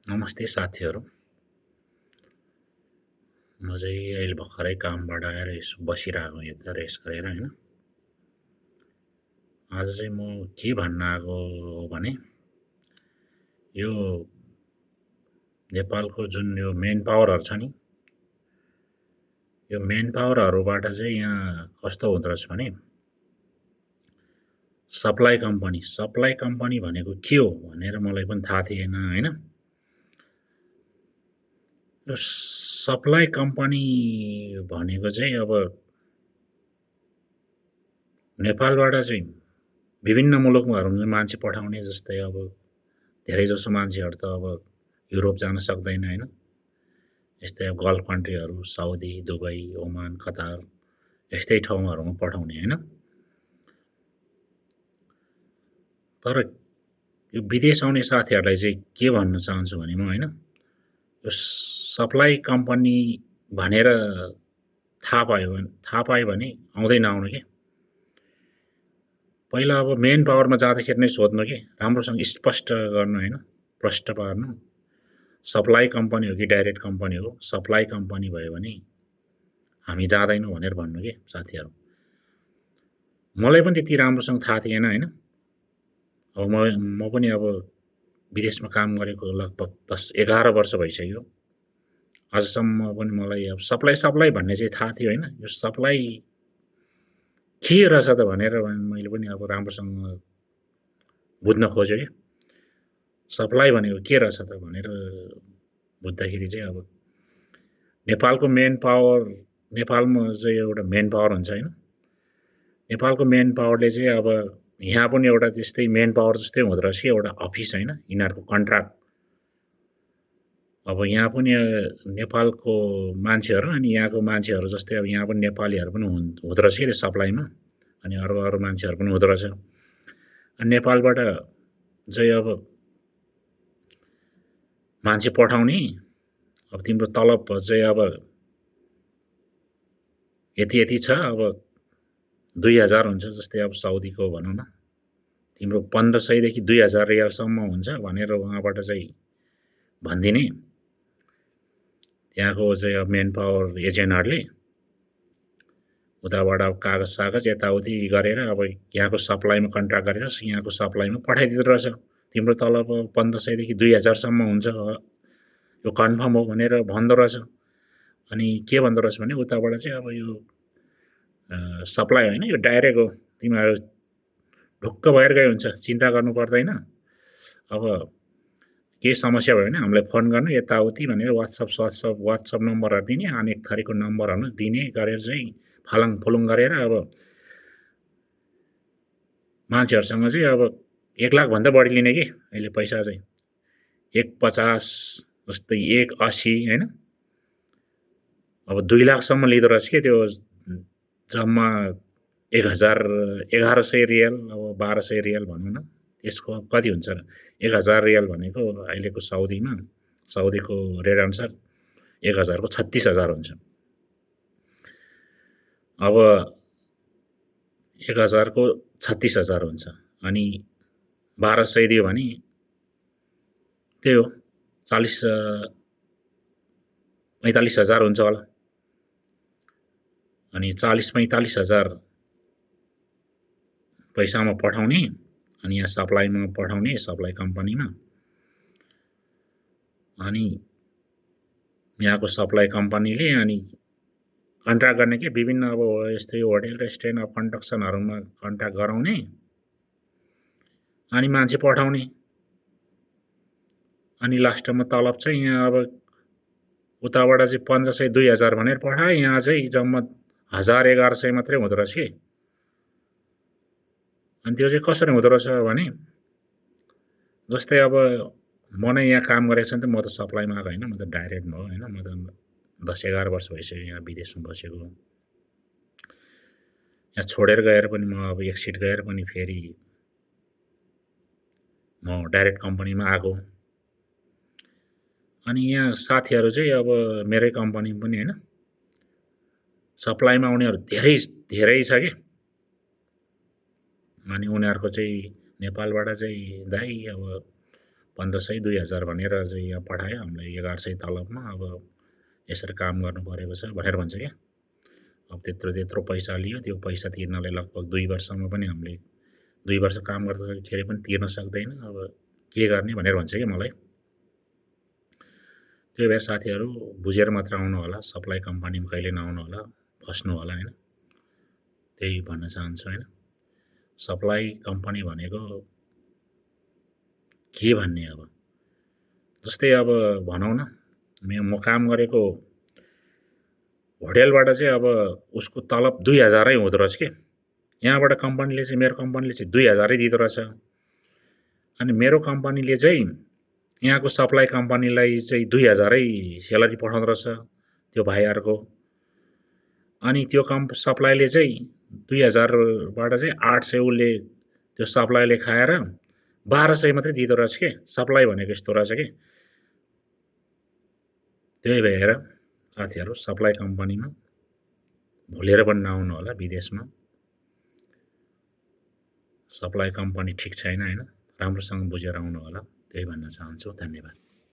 नमस्ते साथीहरू। म चाहिँ अहिले भर्खरै कामबाट आएर यसो बसिरहेको यता रेस्ट गरेर हैन। आज चाहिँ म के भन्न आएको हो भने यो नेपालको जुन यो मेन पावरहरू छ नि, यो मेन पावरहरूबाट चाहिँ यहाँ कस्तो हुँदो रहेछ भने सप्लाई कम्पनी भनेको के हो भनेर मलाई पनि थाहा थिएन हैन। यो सप्लाई कम्पनी भनेको चाहिँ अब नेपालबाट चाहिँ विभिन्न मुलुकहरूमा मान्छे पठाउने, जस्तै अब धेरैजसो मान्छेहरू त अब युरोप जान सक्दैन हैन। यस्तै अब गल्फ कन्ट्रीहरू साउदी, दुबई, ओमान, कतार यस्तै ठाउँहरूमा पठाउने हैन। तर यो विदेश आउने साथीहरूलाई चाहिँ के भन्न चाहन्छु भने म हैन, यो सप्लाई कम्पनी भनेर थाहा पायो भने आउँदै नआउनु के। पहिला अब मेन पावरमा जाँदाखेरि नै सोध्नु के, राम्रोसँग स्पष्ट गर्नु हैन, प्रष्ट पार्नु। सप्लाई कम्पनी हो कि डाइरेक्ट कम्पनी हो, सप्लाई कम्पनी भयो भने हामी जाँदैनौँ भनेर भन्नु के साथीहरू। मलाई पनि त्यति राम्रोसँग थाहा थिएन हैन। अब म पनि अब विदेशमा काम गरेको लगभग 10-11 वर्ष भइसक्यो। आजसम्म पनि मलाई अब सप्लाई भन्ने चाहिँ थाहा थियो हैन। यो सप्लाई के रहेछ त भनेर मैले पनि अब राम्रोसँग बुझ्न खोजेँ के। सप्लाई भनेको के रहेछ त भनेर बुझ्दाखेरि चाहिँ अब नेपालको मेन पावर, नेपालमा चाहिँ एउटा मेन पावर हुन्छ हैन। नेपालको मेन पावरले चाहिँ अब यहाँ पनि एउटा त्यस्तै मेन पावर जस्तै हुँदो रहेछ कि, एउटा अफिस हैन, यिनीहरूको कन्ट्र्याक्ट। अब यहाँ पनि नेपालको मान्छेहरू अनि यहाँको मान्छेहरू जस्तै अब यहाँ पनि नेपालीहरू पनि हुँदो रहेछ कि सप्लाईमा, अनि अरू मान्छेहरू पनि हुँदो रहेछ। अनि नेपालबाट चाहिँ अब मान्छे पठाउने, अब तिम्रो तलब चाहिँ अब यति छ, अब 2000 हुन्छ, जस्तै अब साउदीको भनौँ न, तिम्रो 1500 देखि 2000 रियालसम्म हुन्छ भनेर उहाँबाट चाहिँ भनिदिने। त्यहाँको चाहिँ अब मेन पावर एजेन्टहरूले उताबाट अब कागज यताउति गरेर अब यहाँको सप्लाईमा कन्ट्र्याक्ट गरेर यहाँको सप्लाईमा पठाइदिँदो रहेछ। तिम्रो तलब 1500 देखि 2000 सम्म हुन्छ, यो कन्फर्म हो भनेर भन्दो रहेछ। अनि के भन्दो रहेछ भने उताबाट चाहिँ अब यो सप्लाई होइन, यो डाइरेक्ट हो, तिमीहरू ढुक्क भएर गए हुन्छ, चिन्ता गर्नु पर्दैन। अब केही समस्या भयो भने हामीलाई फोन गर्नु यताउति भनेर वाट्सएप नम्बरहरू दिने, अनेक थरीको नम्बरहरू दिने गरेर चाहिँ फालङफुलुङ गरेर अब मान्छेहरूसँग चाहिँ अब 1 लाखभन्दा बढी लिने कि अहिले पैसा चाहिँ 150 जस्तै 180 हैन। अब 2 लाखसम्म लिँदो रहेछ कि त्यो जम्मा 1100 रियाल, अब 1200 रियाल भनौँ न, त्यसको अब कति हुन्छ र 1000 रियाल भनेको अहिलेको साउदीको रेट अनुसार 1000 को 36,000 हुन्छ। अब 1000 को 36,000 हुन्छ अनि 1200 दियो भने त्यही हो 45,000 हुन्छ होला। अनि 45,000 पैसामा पठाउने अनि यहाँ सप्लाईमा पठाउने, सप्लाई कम्पनीमा। अनि यहाँको सप्लाई कम्पनीले अनि कन्ट्र्याक्ट गर्ने के, विभिन्न अब यस्तै होटेल रेस्टुरेन्ट अब कन्स्ट्रक्सनहरूमा कन्ट्र्याक्ट गराउने अनि मान्छे पठाउने। अनि लास्टमा तलब चाहिँ यहाँ अब उताबाट चाहिँ 1500-2000 भनेर पठाए, यहाँ चाहिँ जम्मा 1000-1100 मात्रै हुँदो रहेछ कि। अनि त्यो चाहिँ कसरी हुँदो रहेछ भने जस्तै अब म नै यहाँ काम गरेको छु नि त, म त सप्लाईमा आएको होइन, म त डाइरेक्टमा हो होइन। म त 10-11 वर्ष भइसक्यो यहाँ विदेशमा बसेको। यहाँ छोडेर गएर पनि म अब एक्सिट गएर पनि फेरि म डाइरेक्ट कम्पनीमा आएको। अनि यहाँ साथीहरू चाहिँ अब मेरै कम्पनी पनि होइन, सप्लाईमा आउनेहरू धेरै छ कि। अनि उनीहरूको चाहिँ नेपालबाट चाहिँ दाइ अब 1500 2000 भनेर चाहिँ यहाँ पठायो हामीलाई 1100 तलबमा अब यसरी काम गर्नु परेको छ भनेर भन्छ क्या। अब त्यत्रो पैसा लियो, त्यो पैसा तिर्नलाई लगभग 2 वर्षमा पनि हामीले 2 वर्ष काम गर्दाखेरि पनि तिर्न सक्दैन, अब के गर्ने भनेर भन्छ क्या मलाई। त्यही भएर साथीहरू बुझेर मात्र आउनु होला, सप्लाई कम्पनीमा कहिले नआउनु होला, फस्नु होला हैन। त्यही भन्न चाहन्छु हैन। सप्लाई कम्पनी भनेको के भन्ने अब, जस्तै अब भनौँ न म काम गरेको होटेलबाट चाहिँ अब उसको तलब 2000 हुँदो रहेछ के। यहाँबाट कम्पनीले चाहिँ मेरो कम्पनीले चाहिँ 2000 दिँदो रहेछ। अनि मेरो कम्पनीले चाहिँ यहाँको सप्लाई कम्पनीलाई चाहिँ 2000 स्यालेरी पठाउँदो रहेछ त्यो भाइहरूको। अनि त्यो सप्लाईले चाहिँ 2000 बाट चाहिँ 800 उसले त्यो सप्लाईले खाएर 1200 मात्रै दिँदो रहेछ के। सप्लाई भनेको यस्तो रहेछ के। त्यही भएर साथीहरू सप्लाई कम्पनीमा भुलेर पनि नआउनु होला विदेशमा। सप्लाई कम्पनी ठिक छैन हैन, राम्रोसँग बुझेर आउनु होला। त्यही भन्न चाहन्छु। धन्यवाद।